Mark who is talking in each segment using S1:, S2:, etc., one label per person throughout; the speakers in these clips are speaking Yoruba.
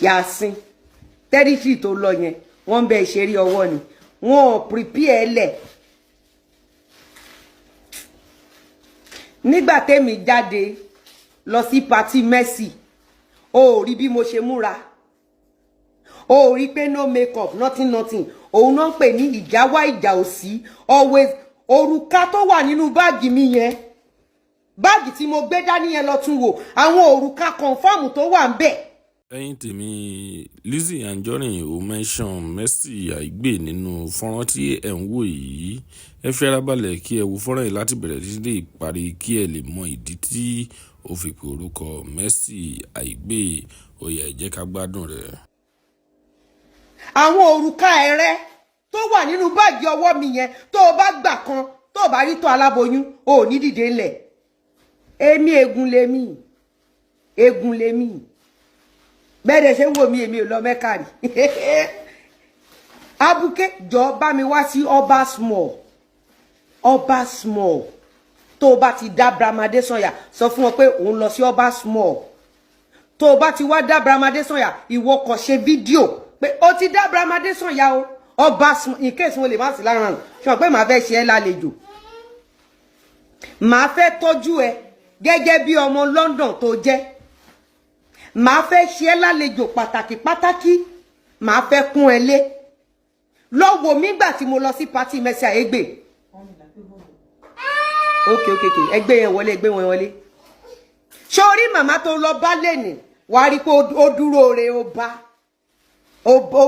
S1: Yàsín territory tó lọ yẹn, wọ́n ń bẹ ìṣeré ọwọ́ ni, wọn ò prepare lẹ̀. Nígbà tẹ́mi jáde lọ sí party Mercy, o ò rí bí mo ṣe múra, o ò rí pé no makeup, nothing nothing. Òun náà ń pè ní ìjà wá ìjà òsì always. Òrùka tó wà nínú báàgì mi yẹn, báàgì tí mo gbé dání yẹn, lọ tún wò, àwọn òrùka confam tó wà ń bẹ̀.
S2: Ẹ̀yin tèmi, Lizzy Anjorin ò mention Mercy Aigbe nínú fọ́nrán tí ẹ̀ ń wò yìí. Ẹ fi ara balẹ̀ kí ẹ wo fọ́nrán yìí láti bẹ̀rẹ̀ títí dé ìparí kí ẹ lè mọ ìdí tí ó fi pe orúkọ Mercy Aigbe. Ó yá, ẹ jẹ́ ká gbádùn rẹ̀.
S1: Àwọn òrùka ẹ̀rẹ́ tó wà nínú báàgì ọwọ́ mi yẹn, tó o bá gbà kan, tó o bá rí tó aláboyún, o ò ní dìde ńlẹ̀. Èmi egun lèmi, egun lèmi. Bẹ́ẹ̀ dẹ̀ ṣe ń wò mí, èmi ò lọ Mẹ́kà rí. Abuké, jọ bá mi wá sí Ọba Small, Ọba Small. Tó o bá ti dá Bramade Sanya, sọ fún wọn pé òun lọ sí Ọba Small. Tó o bá ti wá dá Bramade Sanya, ìwọ kàn ṣe fídíò pé o ti dá Bramade Sanya o, Ọba Small, in case wọn lè má sí lára. Ṣe wọn pé màá fẹ́ ṣe ẹ́ lálejò, màá fẹ́ tọ́jú ẹ gẹ́gẹ́ bí ọmọ London tó jẹ́, màá fẹ́ ṣe ẹ́ lálejò pàtàkì pàtàkì, màá fẹ́ kún ẹ lé. Lọ wò mí gbà tí mo lọ sí party Mercy Aigbe. Ok, ẹgbẹ́ yẹn wọlé, ẹgbẹ́ wọn wọlé. Sórí màmá tó lọ bá lẹ́nì, wàá rí pé ó dúró re, ó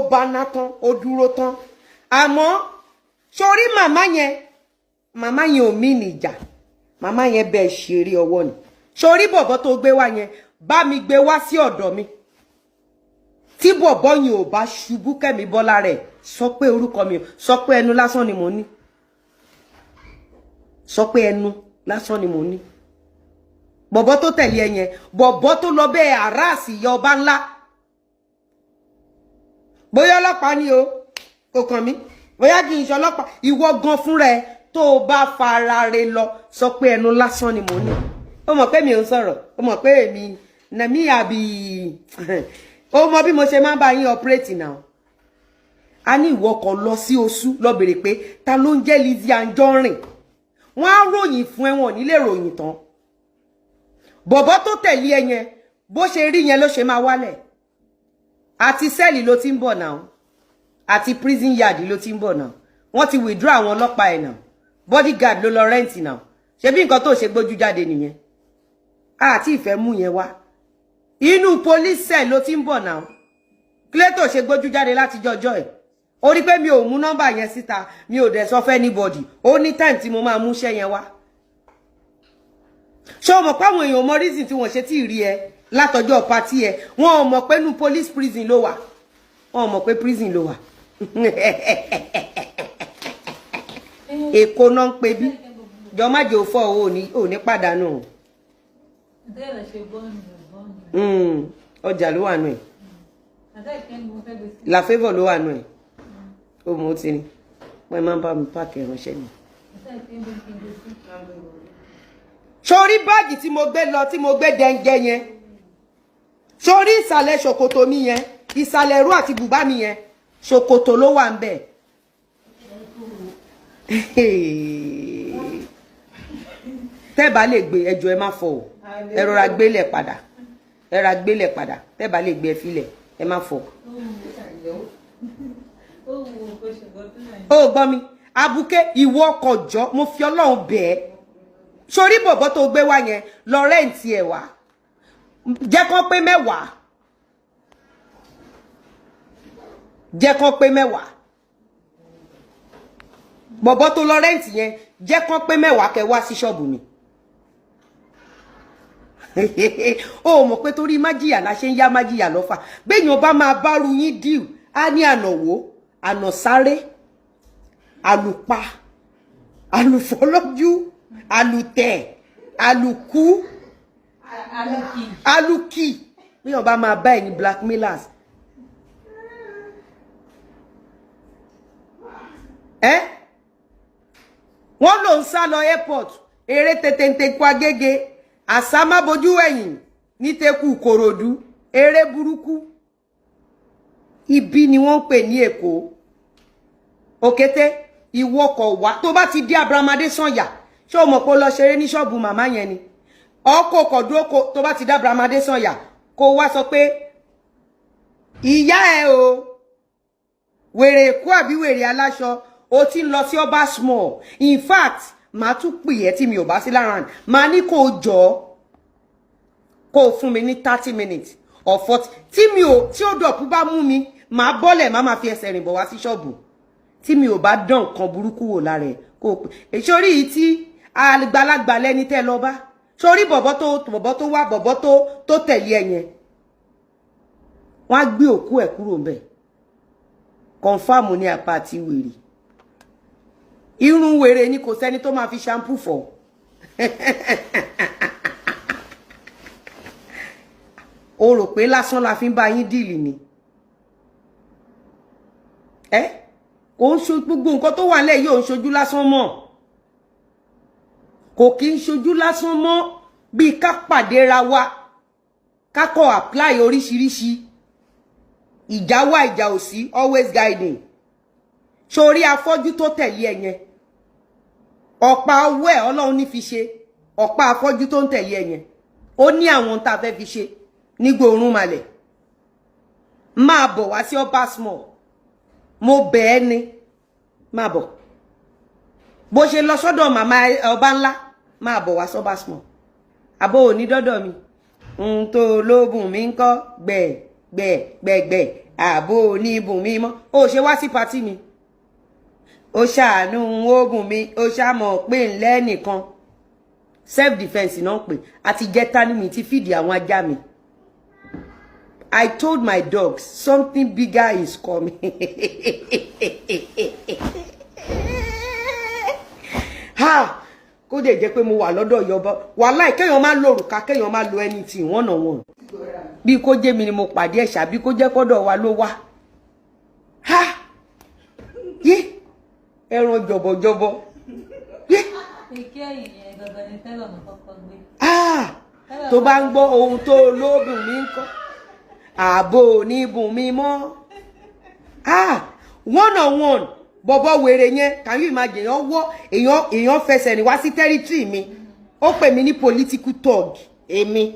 S1: bá ná tán, ó dúró tán. Àmọ́ sórí màmá yẹn, màmá yẹn ò mí nìjà, màmá yẹn bẹ́ẹ̀ ṣeré ọwọ́ ni. Sórí bọ̀bọ̀ tó gbé wá yẹn, bá mi gbé wá sí ọ̀dọ̀ mi. Tí bọ̀bọ̀ yẹn ò bá ṣubú kẹ́mi bọ́lá rẹ̀, sọ pé orúkọ mi, sọ pé ẹnu lásán ni mo ní, sọ pé ẹnu lásán ni mo ní. Bọ̀bọ̀ tó tẹ̀lé ẹ yẹn, bọ̀bọ̀ tó lọ bẹ́ẹ̀ àráàsì ìyá ọba ńlá, bóyá ọlọ́pàá ni o, kò kàn mí, bóyá kì í ṣe ọlọ́pàá. Ìwọ gan fúnra ẹ, tó o bá fara re lọ, sọ pé ẹnu lásán ni mo ní. Ó mọ̀ pé mi ò ń sọ̀rọ̀, ó mọ̀ pé èmi nàmí àbí, ó mọ bí mo ṣe máa ń bá yín operate now. A ní ìwọ kan lọ sí oṣù, lọ bèrè pé ta ló ń jẹ́ Lizzy Anjorin, wọ́n á ròyìn fún ẹ, wọn nílé ròyìn tán. Bọ̀bọ̀ tó tẹ̀lé ẹ yẹn, bó ṣe rí yẹn ló ṣe máa wálẹ̀. Àti cell ló ti ń bọ̀ náà, àti prison yard ló ti ń bọ̀ náà. Wọ́n ti withdraw àwọn ọlọ́pàá ẹ̀ náà, bodyguard ló lọ rent náà. Ṣe bí nǹkan tó ṣe gbójú jáde nìyẹn? Àti ìfẹ́ mú yẹn wá, inú police cell ló ti ń bọ̀ náà. Kílẹ̀ tó ṣe gbójú jáde láti jọjọ́ ẹ̀? Ó rí pé mi ò mú nọ́mbà yẹn síta, mi ò dẹ̀ sọ fẹ́ anybody. Ó ní time tí mo máa mú iṣẹ́ yẹn wá. Ṣé o mọ̀ pé àwọn èèyàn mọ reason tí wọ́n ṣe tí ì rí ẹ látọjọ́ party ẹ? Wọn ò mọ̀ pé inú police prison ló wà, wọn ò mọ̀ pé prison ló wà. Èkó náà ń pe bí jọ má jẹ́ òfò, ò ní pàdánù. Ọjà ló wà nù ẹ̀, La Favour ló wà nù ẹ̀. Ó mọ̀ ó ti ní wọ́n máa ń bá mi páàkì ìránṣẹ́ mi. Sórí báàgì tí mo gbé lọ, tí mo gbé dẹ́ngẹ́ yẹn, sórí ìsàlẹ̀ ṣòkòtò mi yẹn, ìsàlẹ̀ ẹ̀rú àti bùbá mi yẹn, ṣòkòtò ló wà ń bẹ̀. Tẹ́ bá lè gbé ẹjọ́, ẹ má fọ o, ẹ rọra gbélẹ̀ padà, ẹ rọra gbélẹ̀ padà. Tẹ́ bá lè gbé, ẹ filẹ̀, ẹ má fọ. Ó gbọ́ mi, abuké, ìwọ kọjọ́, mo fi Ọlọ́run bẹ̀ ẹ́. Sórí bọ̀bọ̀ tó gbé wá yẹn, lọ rent ẹ̀ wá, jẹ́ kán pé 10, jẹ́ kán pé 10. Bọ̀bọ̀ tó lọ rent yẹn, jẹ́ kán pé 10 kẹ́ wá sí ṣọ́ọ̀bù mi. Ó mọ̀ pé torí májìyà la ṣe ń yá májìyà lọ́fà. Béèyàn bá máa bárú yín díù, á ní ànàwó, ànàsáré, àlùpa, àlùfọ́lọ́jú, àlùtẹ̀, àlùkú, àlùkì. Béèyàn bá máa bá ẹ̀yin blackmailers ẹ, wọ́n lò ń sá lọ airport, eré tètè kó Agége, àsámábojú ẹ̀yìn ní tẹ́kù Kòròdú, eré burúkú. Ibi ni wọ́n ń pè ní Èkó. Òkété, ìwọ kọ̀ wá. Tó bá ti dé Abraham Adesanya, ṣé o mọ̀ pé ó lọ ṣeré ní ṣọ́ọ̀bù màmá yẹn ni? Ọkọ̀ kọ̀ dúró kó tó bá ti dé Abraham Adesanya, kó wá sọ pé ìyá ẹ o, wèrè Èkó àbí wèrè aláṣọ, o ti ń lọ sí Ọba Small. In fact, màá tún pè ẹ́ tí mi ò bá sí lára, màá ní kó o jọ kó o fún mi ní 30 minutes or 40. Tí mi ò tí ó dọ̀pú bá mú mi, màá bọ́lẹ̀, má máa fi ẹsẹ̀ rìn bọ̀ wá sí ṣọ́ọ̀bù. Tí mi ò bá dán nǹkan burúkú wò lára ẹ̀, kó o pè sórí yìí tí àgbàlagbà lẹ́ni tẹ́ lọ bá sórí bọ̀bọ̀ tó wá, bọ̀bọ̀ tó tẹ̀lé ẹ yẹn, wọ́n á gbé òkú ẹ̀ kúrò ńbẹ̀. Confam ní apá àti wèrè, irun wèrè ni, kò sẹ́ni tó máa fi shampoo fọ̀. O rò pé lásán la fi ń bá yín deal ni ẹ? Kò ń ṣe gbogbo nǹkan tó wà nílẹ̀ yìí ò ń ṣojú lásán mọ́, kò kí ń ṣojú lásán mọ́. Bíi ká pàdé ra wa, ká kọ́ apply oríṣiríṣi ìjà wà, ìjà ò sí, always guiding. Sórí afọ́jú tó tẹ̀lé ẹ yẹn, ọ̀pá ọwọ́ ẹ̀ Ọlọ́run ní fi ṣe. Ọ̀pá afọ́jú tó ń tẹ̀lé ẹ yẹn, ó ní àwọn tá a fẹ́ fi ṣe nígbò orun malẹ̀. Máa bọ̀ wá sí Ọba Small, mo bẹ̀ ẹ́ ni, máa bọ̀. Bó ṣe lọ sọ́dọ̀ màmá ọba ńlá, máa bọ̀ wá sọ́ba Small. Àbó òní dọ́dọ̀ mi ń tó lóògùn mi ń kọ́ gbẹ̀ gbẹ̀ gbẹ̀ gbẹ̀. Àbó oníbùn mi mọ́, ó ṣe wá sí party mi, ó ṣàánú oògùn mi, ó ṣàmọ̀ pé ńlẹ́ nìkan. Self defence náà ń pè àti jẹta ní mi ti fìdí àwọn ajá mi. I told my dogs something bigger is coming. Ha, kó dẹ̀ jẹ́ pé mo wà lọ́dọ̀ yọba wàhálà, kéèyàn má lo òrùka, kéèyàn má lo anything one on one, bí kó jẹ́ mi ni mo pàdé ẹ̀ṣà, bí kó jẹ́ kọ́dọ̀ wa ló wá. Ha, yé, ẹran jọ̀bọ̀jọ̀bọ̀ yé.
S3: Ike ẹ̀yìn yẹn gangan ni tẹ́lọ̀ náà kọ́kọ́ gbé.
S1: Ah, tó bá ń gbọ́ ohun tó lóògùn mi ń kọ́, ààbò oníbùn mi mọ́. Ah, one on one, bọ̀bọ̀ wèrè yẹn, can you imagine? Èèyàn wọ́ èèyàn, èèyàn fẹsẹ̀ rìn wá sí territory mi, ó pè mí ní political thug. Èmi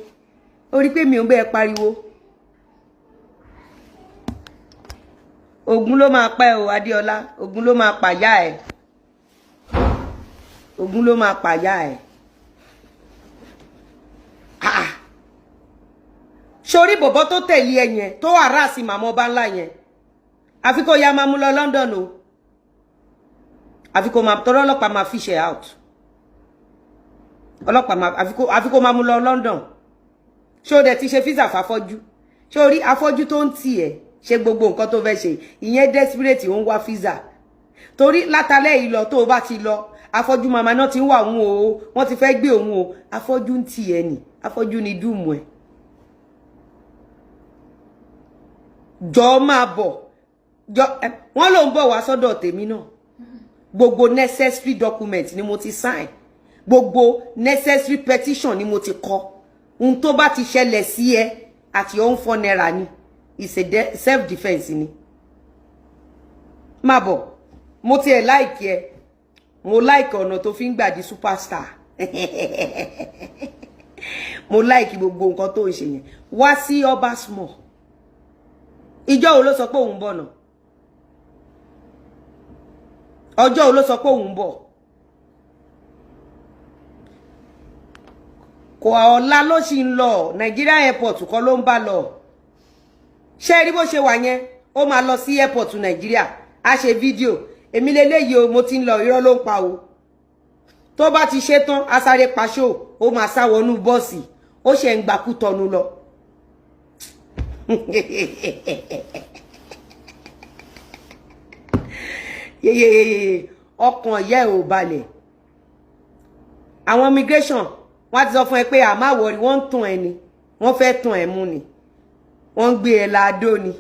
S1: ó rí pé mi ò ń bẹ́ẹ̀ pariwo. Ogun ló máa pẹ́ o, Adéọlá. Ogun ló máa pàyà ẹ̀, ogun ló máa pàyà ẹ̀. Ah, sórí bọ̀bọ̀ tó tẹ̀lé ẹ yẹn, tó harass màmá ọba ńlá yẹn, àfi kó ya máa mú lọ London o, àfi kó máa tọrọ ọlọ́pàá máa fish ẹ out. Ọlọ́pàá máa àfi kó máa mú lọ London. Ṣé o dẹ̀ ti ṣe visa fàfọ́jú? Ṣé o rí afọ́jú tó ń tì ẹ́ ṣe gbogbo nǹkan tó fẹ́ ṣe ìyẹn? Desperate, ó ń wá visa torí látàlẹ́ yìí lọ. Tó o bá ti lọ, afọ́jú màmá náà ti ń wà òun o, wọ́n ti fẹ́ gbé òun o. Afọ́jú ń tì ẹ́ nì, afọ́jú ni dùùmù ẹ̀. Jọ máa bọ̀, jọ. Wọ́n ló ń bọ̀ wá sọ́dọ̀ tèmi náà. Gbogbo necessary document ni mo ti sign, gbogbo necessary petition ni mo ti kọ. Ohun tó bá ti ṣẹlẹ̀ sí ẹ àti òun fọ́ náírà ni, it's a self defence ni. Má bọ̀, mo tiẹ̀ like ẹ, mo like ọ̀nà tó fi ń gbà di superstar, mo like gbogbo nǹkan tó ń ṣe yẹn. Wá sí Ọba Small. Ìjọ wo ló sọ pé òun bọ̀ náà? Ọjọ́ wo ló sọ pé òun bọ̀? Kò ọ̀la ló sì ń lọ Nigeria airport kọ́ ló ń bá lọ. Ṣé rí bó ṣe wà yẹn? Ó máa lọ sí airport Nàìjíríà, á ṣe fídíò, èmi leléyìí o, mo ti ń lọ. Irọ́ ló ń pa o. Tó bá ti ṣe tán, á sáré paṣọ, ó máa sá wọnú bọ́ọ̀sì, ó ṣe ń gbakú tọnu lọ. Yeyeyeye, ọkàn yẹ ò balẹ̀. Àwọn immigration wọ́n ti sọ fún ẹ pé àmà wọrí, wọ́n ń tàn ẹ ni, wọ́n fẹ́ tàn ẹ mú ni, wọ́n ń gbé ẹ láàdó ni.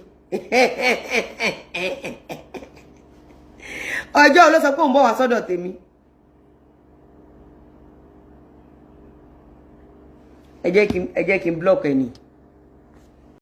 S1: Ọjọ́ ló sọ pé òun bọ̀ wá sọ́dọ̀ tèmi. Ẹ jẹ́ kí n block ẹ ni.